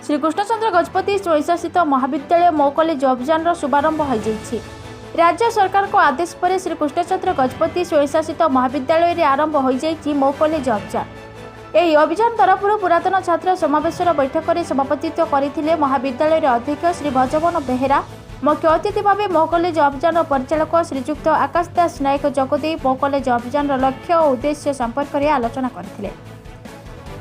ଶ୍ରୀକୃଷ୍ଣଚନ୍ଦ୍ର ଗଜପତି ସ୍ୱୟଂଶାସିତ ମହାବିଦ୍ୟାଳୟ ମୋ କଲେଜ ଅଭିଯାନର ଶୁଭାରମ୍ଭ ହୋଇଯାଇଛି। ରାଜ୍ୟ ସରକାରଙ୍କ ଆଦେଶ ପରେ ଶ୍ରୀକୃଷ୍ଣଚନ୍ଦ୍ର ଗଜପତି ସ୍ୱୟଂଶାସିତ ମହାବିଦ୍ୟାଳୟରେ ଆରମ୍ଭ ହୋଇଯାଇଛି ମୋ କଲେଜ ଅଭିଯାନ। ଏହି ଅଭିଯାନ ତରଫରୁ ପୁରାତନ ଛାତ୍ର ସମାବେଶର ବୈଠକରେ ସଭାପତିତ୍ୱ କରିଥିଲେ ମହାବିଦ୍ୟାଳୟର ଅଧ୍ୟକ୍ଷ ଶ୍ରୀ ଭଜମନ ବେହେରା। ମୁଖ୍ୟ ଅତିଥି ଭାବେ ମୋ କଲେଜ ଅଭିଯାନର ପରିଚାଳକ ଶ୍ରୀଯୁକ୍ତ ଆକାଶ ଦାସ ନାୟକ ଯୋଗଦେଇ ମୋ କଲେଜ ଅଭିଯାନର ଲକ୍ଷ୍ୟ ଓ ଉଦ୍ଦେଶ୍ୟ ସମ୍ପର୍କରେ ଆଲୋଚନା କରିଥିଲେ।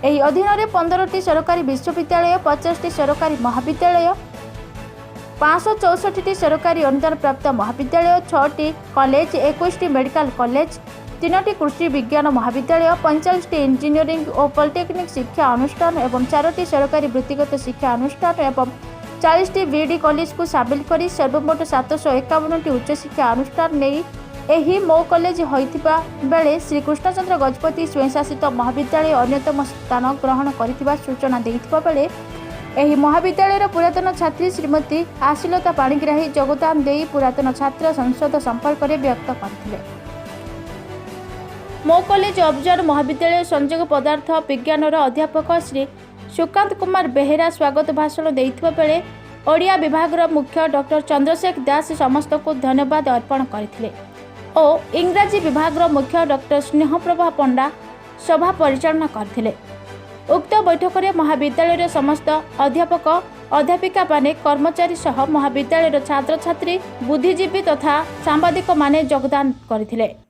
ଏହି ଅଧୀନରେ 15ଟି ସରକାରୀ ବିଶ୍ୱବିଦ୍ୟାଳୟ, 50ଟି ସରକାରୀ ମହାବିଦ୍ୟାଳୟ, 564ଟି ସରକାରୀ ଅନୁଦାନପ୍ରାପ୍ତ ମହାବିଦ୍ୟାଳୟ, ଛଅଟି କଲେଜ, 21ଟି ମେଡିକାଲ କଲେଜ, ତିନୋଟି କୃଷି ବିଜ୍ଞାନ ମହାବିଦ୍ୟାଳୟ, 45ଟି ଇଞ୍ଜିନିୟରିଂ ଓ ପଲିଟେକ୍ନିକ୍ ଶିକ୍ଷା ଅନୁଷ୍ଠାନ ଏବଂ ଚାରୋଟି ସରକାରୀ ବୃତ୍ତିଗତ ଶିକ୍ଷା ଅନୁଷ୍ଠାନ ଏବଂ 40ଟି ବିଇଡି କଲେଜକୁ ସାମିଲ କରି ସର୍ବମୋଟ 751ଟି ଉଚ୍ଚଶିକ୍ଷା ଅନୁଷ୍ଠାନ ନେଇ ଏହି ମୋ କଲେଜ ହୋଇଥିବା ବେଳେ ଶ୍ରୀକୃଷ୍ଣଚନ୍ଦ୍ର ଗଜପତି ସ୍ୱୟଂଶାସିତ ମହାବିଦ୍ୟାଳୟ ଅନ୍ୟତମ ସ୍ଥାନ ଗ୍ରହଣ କରିଥିବା ସୂଚନା ଦେଇଥିବା ବେଳେ ଏହି ମହାବିଦ୍ୟାଳୟର ପୁରାତନ ଛାତ୍ରୀ ଶ୍ରୀମତୀ ଆଶୀଲତା ପାଣିଗ୍ରାହୀ ଯୋଗଦାନ ଦେଇ ପୁରାତନ ଛାତ୍ର ସଂସଦ ସମ୍ପର୍କରେ ବ୍ୟକ୍ତ କରିଥିଲେ। ମୋ କଲେଜ ଅଭିଯାନ ମହାବିଦ୍ୟାଳୟ ସଂଯୋଗ ପଦାର୍ଥ ବିଜ୍ଞାନର ଅଧ୍ୟାପକ ଶ୍ରୀ ସୁକାନ୍ତ କୁମାର ବେହେରା ସ୍ୱାଗତ ଭାଷଣ ଦେଇଥିବା ବେଳେ ଓଡ଼ିଆ ବିଭାଗର ମୁଖ୍ୟ ଡକ୍ଟର ଚନ୍ଦ୍ରଶେଖର ଦାସ ସମସ୍ତଙ୍କୁ ଧନ୍ୟବାଦ ଅର୍ପଣ କରିଥିଲେ ଓ ଇଂରାଜୀ ବିଭାଗର ମୁଖ୍ୟ ଡକ୍ଟର ସ୍ନେହପ୍ରଭା ପଣ୍ଡା ସଭା ପରିଚାଳନା କରିଥିଲେ। ଉକ୍ତ ବୈଠକରେ ମହାବିଦ୍ୟାଳୟର ସମସ୍ତ ଅଧ୍ୟାପକ, ଅଧ୍ୟାପିକାମାନେ, କର୍ମଚାରୀ ସହ ମହାବିଦ୍ୟାଳୟର ଛାତ୍ରଛାତ୍ରୀ, ବୁଦ୍ଧିଜୀବୀ ତଥା ସାମ୍ବାଦିକମାନେ ଯୋଗଦାନ କରିଥିଲେ।